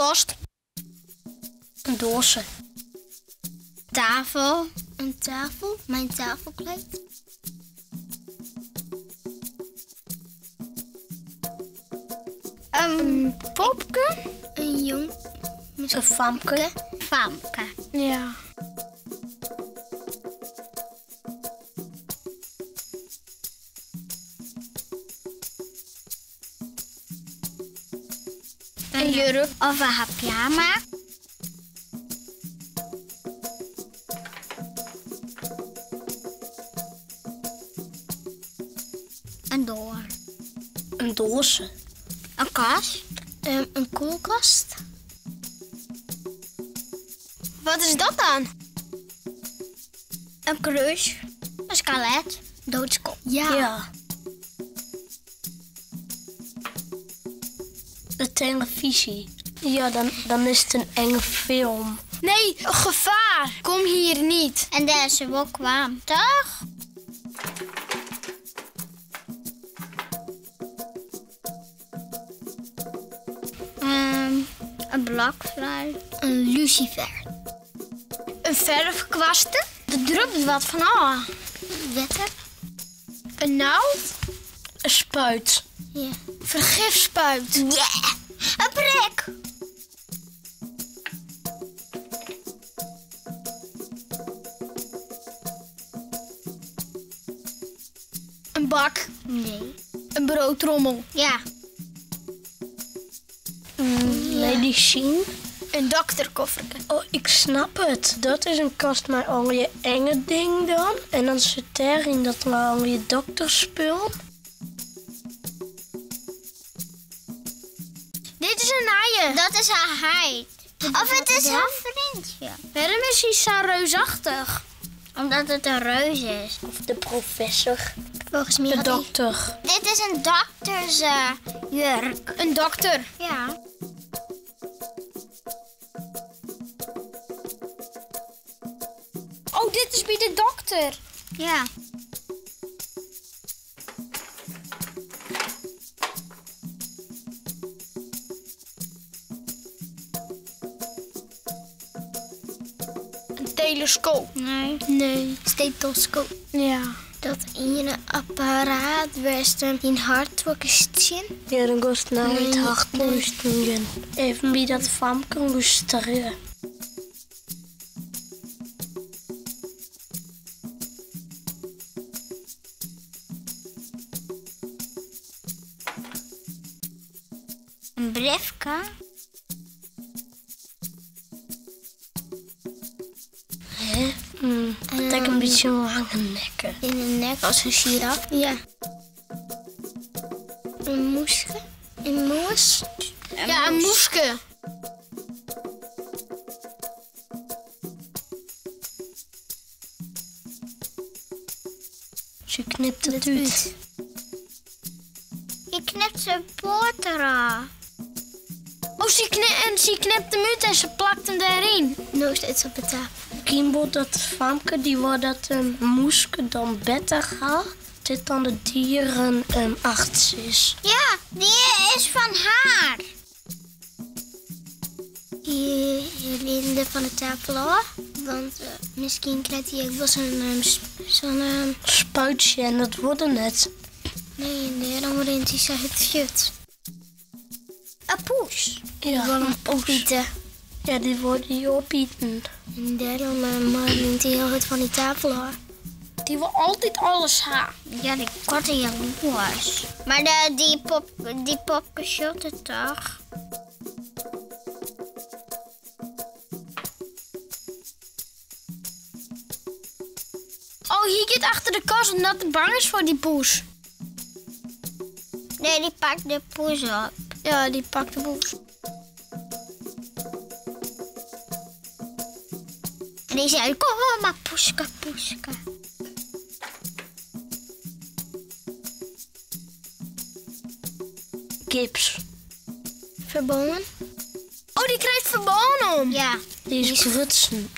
Kast. In doaze. Tafel. In tafel mei in tafelkleed. In popke. In jong. In famke. Famke. Ja. In jurk of in pyjama. In doar. In doaze. In kast. In kuolkast. Wat is dat dan? In krús. In skelet. Doodskop. Ja. ja. De televyzje. Ja, dan, dan is it in enge film. Nee, gefaar! Kom hier niet. En dêr is se wol kaam, toch? In blokfluit. In lusifer. In ferfkwaste. Der drupt wat fan ôf. Wetter. In naald. In spuit. Ja. Fergifspuit. Ja. In prik. In bak. Nee. In broodtrommel. Ja. Medisyn. In dokterkofferke. Oh, ik snap it. Dat is in kast mei allegear enge dingen dan. En dan sit dêryn dat mei allegear doktersspul. Dit is in nije. Dat is har heit. Of it is har freontsje. Wêrom is hy sa reusachtich? Omdat it in reus is. Of de professor. Folgens my De hat hy- dokter. Dit is in doktersjurk. In dokter. Ja. Oh, dit is by de dokter. Ja. In teleskoop. Nee. Nee. Stetoskoop. Ja. Dat iene apparaat wêr'tst dyn hert troch kinst sjen. Ja, dan giest nei it Nee, hart lústerjen. Even by dat famke lústerje. In briefke. Hè? Het ek in bytsje in lange nekke. In de nek as in giraf. Ja. In moeske. In moes. Ja, in moeske. Se knipt it út. Je knipt zijn poot eraf. Oh, se en se knipt him út en se plakt him dêryn. No stiet se op de tafel. Miskien wol dat famke dy wol dat in moeske dan better ha. Dit dan de dierenarts is. Ja, dy is fan har. Hy rint fan de tafel ôf, want miskien krijt hy ek wol sa'n sa'n Spuitsje en dat wol er net. Nee, en dêrom rint hy sa hurd fuort. In poes. Ja, Wol in him poes. opiten. Ja, dy wol dy opiten. En dêrom rint hy hiel hurd fan dy tafel ôf. Dy wol altyd alles ha. Ja, dy katte jaloers. Mar de, dy, pop, dy popke sjocht it toch? Oh, hy giet achter de kast omdat er bang is foar dy poes. Nee, dy pakt de poes op. Ja, dy pakt de poes. En dy sei, kom mar poeske, poeske. Gips. Ferbân? Oh, dy krijt ferbân om. Ja. Dy is brutsen.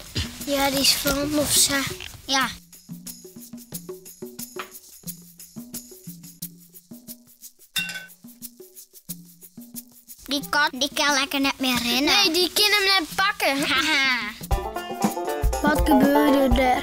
Ja, dy is fallen of sa. Ja. Dy kat dy kin lekker net mear rinne. Nee, dy kin him net pakke. Haha. Wat gebeurde der?